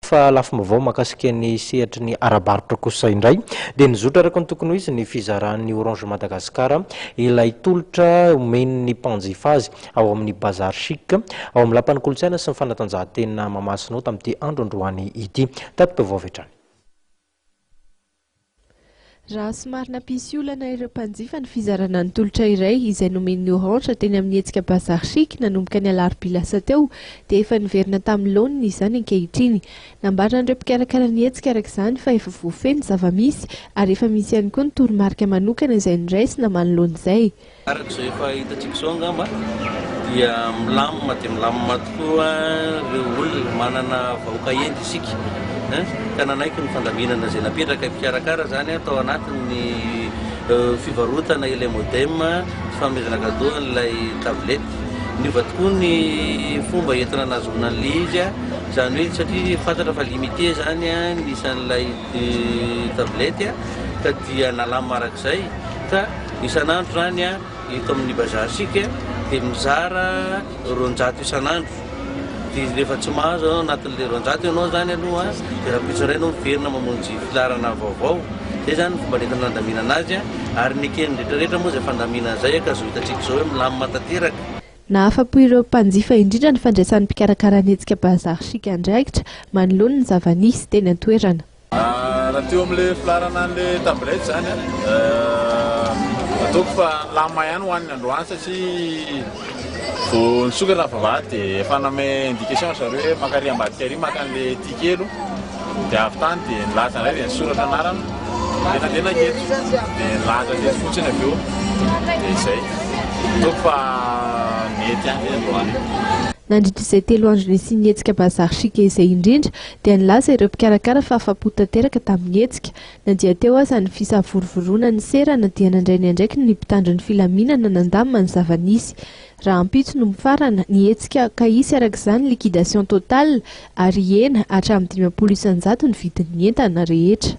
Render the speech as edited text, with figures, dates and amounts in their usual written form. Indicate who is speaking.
Speaker 1: Fa lafim-baovao mahakasika ny sehatry ny ara-barotra kosa indray dia nizotra araka ny tokony ho izy ny fizaran'ny Orange Madagascar ilay tolotra omen'ny mpanjifa azy ao amin'ny Bazar Chic ao amin'ny Lapan'ny Kolontsaina sy ny Fanatanjahantena Mahamasina ao tamin'ity andro androany ity. Tati-baovao avy hatrany.
Speaker 2: Raha somary nampisy olana ireo mpanjifa ny fizarana ny tolotra iray izay nomen'ny Orange teny amin'ny hetsika Bazar Chic nanomboka ny alarobia lasa teo dia efa niverina tamin'ny laoniny izany ankehitriny. Nambaran'ireo mpikarakara ny hetsika araka izany fa efa voafehy ny zava-misy ary efa misy ihany koa ny toromarika manokana izay noraisina manoloana izay.
Speaker 3: Araka izao efa hitantsika izao angamba dia milamina dia milamina tokoa ireo olona, manana vahoaka hendry isika ka nanaiky ny fandaminana izay napetraka mpikarakara izany tao anatin'ny fivarotana ilay modem sy fanomezana cadeau an'ilay tablette. Niova tokoa ny fomba entina nahazoana an'ilay izy, izany hoe satria fantatra fa limité izany ny isan'ilay tablette ka dia nalamina arak'izay ka Isan'andro izany eto amin'ny Bazar Chic dia mizara 200 isan'andro. Dia rehefa tsy mahazo ianao anatin'ilay 200 ianao izany aloha dia rahampitso indray ianao miverina mamonjy filaharana vaovao. Izay izany ny fomba nentina nandaminana azy ary neken'ny rehetra rehetra moa izay fandaminana izay ka izao hitantsika izao hoe milamina tanteraka.
Speaker 2: Nahafa-po ireo mpanjifa indrindra ny fandraisan'ny mpikarakara ny hetsika Bazar Chic andraikitra manoloana ny zava-nisy teny an-toerana.
Speaker 4: Raha teo amin'ilay filaharana an'ilay tablette izany an, ataoko fa nilamina ihany ho an'ny androany satria vao nisokatra ny vavahady dia efa nanome indication ry zareo hoe maka ary ambadika ary maka an'ilay ticket aloha dia avy tany dia nilaza indray dia nisoratra anarana dia nandeha nanketo dia nilaza teto fotsiny avy eo dia izay. Ataoko fa nety ihany androany.
Speaker 2: Nandritra izay telo andro nisian'ny hetsika Bazar Chic izay indrindra dia nilaza ireo mpikarakara fa afa-po tanteraka tamin'ny hetsika. Na dia teo aza ny fisavorovoroana ny serana dia nandray ny andraikiny ny mpitandro ny filaminana nandamina ny zava-nisy. Rahampitso no mifarana ny hetsika ka hisy araka izany liquidation totale ary hihena hatramin'ny 50% ny vidin'ny entana rehetra.